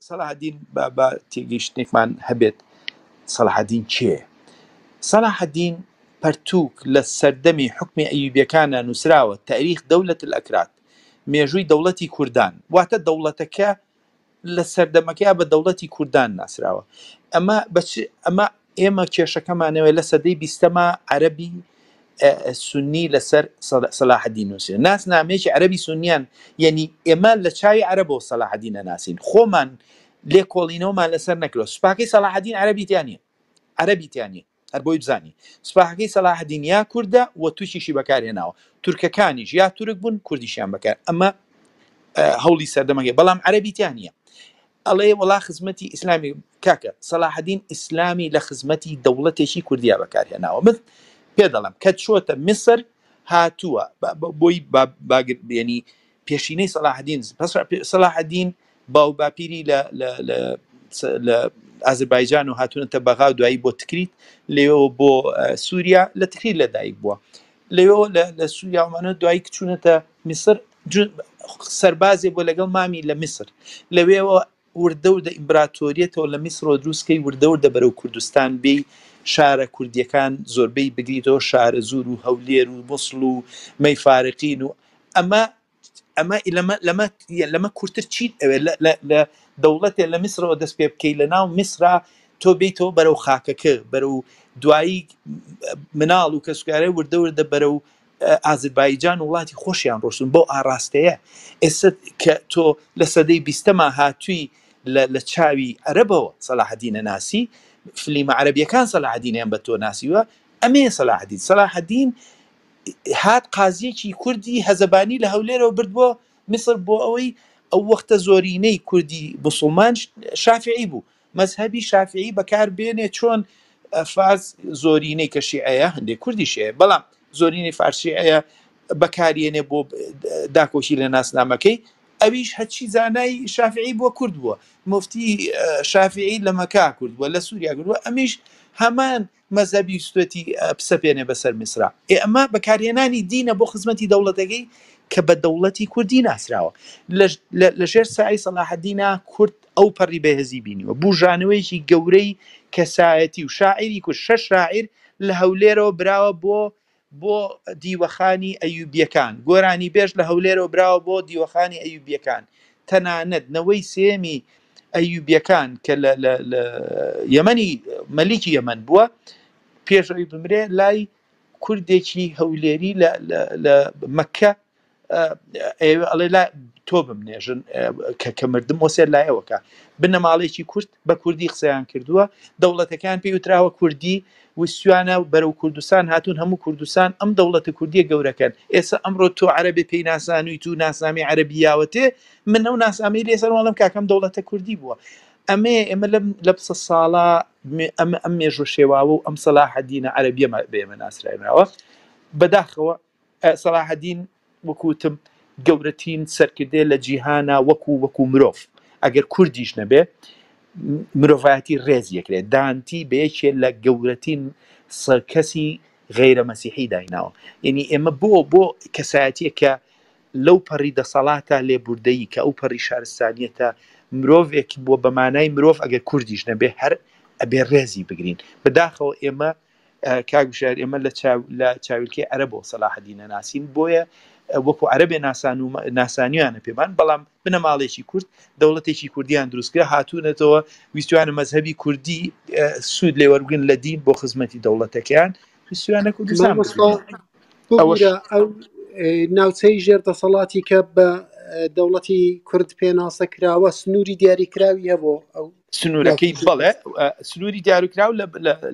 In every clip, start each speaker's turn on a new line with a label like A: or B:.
A: سەلاحەدین با با تێگەیشتنێکمان هەبێت سەلاحەدین کێیە؟ سەلاحەدین پەرتووک لە سەردەمی حوکمی ئەیوبیەکانا نووسراوە تاریخ دولة الاکراد مێژووی دەوڵەتی کوردان واتە دەوڵەتەکە لە سەردەمەکەیا بە دەوڵەتی کوردان ناسراوە ئەمە بە چ ئەمە ئێمە کێشەکەمانەوە لە سەدەی بیستەما عەرەبی سونی لەسەر سەلاحەدین نووسێ ناسنامەیەکی عەرەبی سونیان یعنی ئێمە لە چاوی عەرەبەوە سەلاحەدین نەناسین خۆمان لێکۆڵینەوەمان لەسەر نەکرۆ سوپاکەی سەلاحەدین عەرەبی تیا نیە عەرەبی تیا نیە هەر بۆی بزانی سوپاکەی سەلاحەدین یا کوردە و تورکیشی بەکارهێناوە تورکەکانیش یا تورک بوون کوردیشیان بەکار ئەمە هەوڵی سەردەمەکەی بەڵام عەرەبی تیا نییە ئەڵێ وەڵا خزمەتی ئیسلامی کاکە سەلاحەدین ئیسلامی لە خزمەتی دەوڵەتێکی کوردیا بەکارهێناوە من پێ دەڵێم کە چۆتە میسر هاتووە بۆی باگر بێنی پێشینەی سەلاحەدین سەلاحەدین باو باپیری لە لە ئازربایجان و هاتوونەتە بەغا و دوایی بۆ تکریت لێەوە بۆ سووریا لە تکریت لەدایک بووە لەوێەوە لە سووریاومانە دوایی کچونەتە میسر سەربازێ بۆ لەگەڵ مامی لە میسر لەوێەوە وردە وردە ئیمبراتۆریەتەوە لە میسرەوە دروستکەی وردە وردە بەرەو کوردستان بێی شارە کوردیەکان زۆربەی بگریتەوە شارەزوور و هەولێر و موسڵ و مەیفارقین و ئەمە ئەمە لەمە لەمە لەمە کورتتر چیت ئەوێ لە دەوڵەتێ لە میسرەوە دەست پێ بکەی لە ناو میسرا تۆ بیتەوە بەرەو خاکەکە بەرەو دوایی مناڵ و کەسوکارە وردە وردە بەرەو ئازربایجان وڵاتی خۆشیان ڕۆشتن بەو ئاڕاستەیە ئێستا کە تۆ لە سەدەی بیستەما هاتووی لە چاوی عەرەبەوە سەلاحەدینە ناسی فلیمە عەرەبیەکان سەلاحەدینیان بە تۆ ناسیوە ئەمەیە سەلاحەدین سەلاحەدین هات قازیەکی کوردی هەزەبانی لە هەولێرەوە برد بۆ میسر بۆ ئەوەی ئەو وەختە زۆرینەی کوردی مسلمان شافعی بوو مەزهەبی شافعی بەکار بێنێ چۆن فارس زۆرینەی کە شیعەیە هەندێک کوردیش هەیە بەڵام زۆرینەی فارس شیعەیە بەکارێنێ بۆ داکۆکی لە ناسنامەکەی ئەویش هەرچی زانای شافعی بووە کورد بووە مفتی شافعی لە مەکا کورد بووە لە سووریا کورد بووە ئەمیش هەمان مەزهەبی ویستوێتی بسەپێنێ بەسەر میسرا. ئێ ئەمە بەکارهێنانی دینە بۆ خزمەتی دەوڵەتەکەی کە بە دەوڵەتی کوردی ناسراوە. لە ژێر سایەی سەلاحەدینا کورد ئەو پەڕی بەهێزی بینیوە. بوژانەوەیەکی گەورەی کەسایەتی و شاعیری کورد، شەش شاعیر لە هەولێرەوە براوە بۆ بۆ دیوەخانی ئەیوبیەکان، گۆرانیبێژ لە هەولێرەوە براوە بۆ دیوەخانی ئەیوبیەکان، تەنانەت نەوەی سێیەمی ئەیوبیەکان کە لە لە لە یەمەنی مەلیکی یەمەن بووە پێش ئەوی بمرێ لای کوردێکی هەولێری لە لە لە مەککە ئەیەوێ ئەڵێ لا تۆ بمنێژن کە کە مردم وەسێت لایەوەکە بنەماڵێکی کورد بە کوردی قسەیان کردووە دەوڵەتەکان پێی وتراوە کوردی ویستویانە بەرەو کوردستان هاتوون هەموو کوردستان ئەم دەوڵەتە کوردیە گەورەکەن ئێستا ئەمڕۆ تۆ عەرەبێ پێی ناسانویت و ناسنامەی عەرەبی یاوەتێ من ئەو ناسنامەی لێ سەر وەڵم کاکەم دەوڵەتە کوردی بووە ئەمەیە ئێمە لەم لە سە ساڵە ئەم ئەم مێژوە شێواوە و ئەم سەلاحەدینە عەرەبیە بە ئێمە ناسراوە بەداخەوە سەلاحەدین وەکو وتم گەورەترین سەرکردەیە لە جیهانا وەکو وەکو مرۆڤ ئەگەر کوردیش نەبێ مرۆڤایەتی ڕێز یەکرێ دانتی بە یەکێ لە گەورەترین کەسی غەیرە مەسیحی دایناوە یعنی ئێمە بۆ بۆ کەسایەتیە کە لەو پەڕی دەسەڵاتە لێبوردەیی کە ئەو پەڕی شارستانیەتە مرۆڤێک بووە بە مانای مرۆڤ ئەگەر کوردیش نەبێ هەر ئەبێ ڕێزی بگرین بەداخەوە ئێمە کاک وشیار ئێمە لە چاو لە چاویلکەی عەرەبەوە سەلاحەدین نەناسین بۆیە وەکو عەرەبێ ناسان و ناسانیانە پێمان بەڵام بنەماڵێکی کورد دەوڵەتێکی کوردیان دروستکرا هاتوونەتەوە ویستویانە مەزهەبی کوردی سوود لێوەرگن لە دین بۆ خزمەتی دەوڵەتەکەیان ویستویانە کوردستان
B: مامۆستا
A: ئەوەش
B: ببورە ئەو ناوچەی ژێر دەسەڵاتی کە بە دەوڵەتی کورد پێناسە کراوە سنووری دیاریکراوی هەبوو ئەو
A: سنوورەکەی بەڵێ سنووری دیاریکراو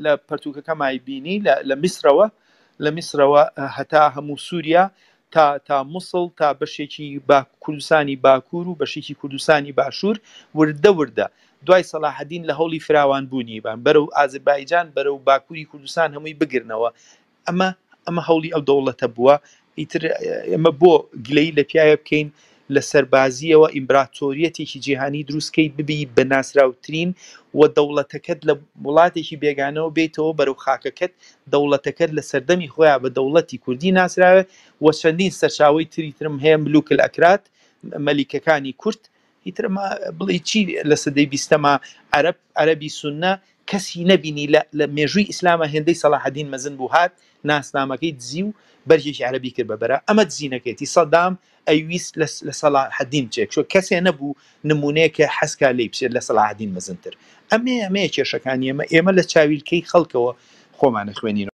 A: لە پەرتوکەکەمای بینی لە میسرەوە لە میسرەوە هەتا هەموو سووریا تا تا موسڵ تا بەشێکی با کوردستانی باکوور و بەشێکی کوردستانی باشوور وردە وردە دوای سەلاحەدین لە هەوڵی فراوانبوونی بان بەرەو ئازربایجان بەرەو باکووری کوردستان هەمووی بگرنەوە ئەمە ئەمە هەوڵی ئەو دەوڵەتە بووە ئیتر ئێمە بۆ گلەیی لە پیاوێ بکەین لە سەربازیەوە ئیمبراتۆریەتێکی جیهانی دروستکەی ببی بە ناسراوترین و دەوڵەتەکەت لە وڵاتێکی بێگانەوە بێیتەوە بەرەو خاکەکەت دەوڵەتەکەت لە سەردەمی خۆیان بە دەوڵەتی کوردی ناسراوێ و چەندین سەرچاوەی تری ترم هەیە ملوک الاکراد مەلیکەکانی کورد. ئیتر ئەمە بڵێی چی لە سەدەی بیستەما عەرەب عەرەبی سوننە کەسی نەبینی لە لە مێژووی ئیسلاما هێندەی سەڵاحەدین مەزن بوو هات ناسنامەکەی دزی و بەرگێکی عەرەبی کرد بە بەرا ئەمە دزینەکەیەتی سەدام ئەیویست لە لە سەڵاحەدین بچێت چۆ کەسێ نەبوو نمونەیە کە حەزکا لێی بچێت لە سەڵاحەدین مەزنتر ئەمەیە ئەمەیە کێشەکانی ئێمە ئێمە لە چاویلکەی خەڵکەوە خۆمان ئەخوێنینەوە.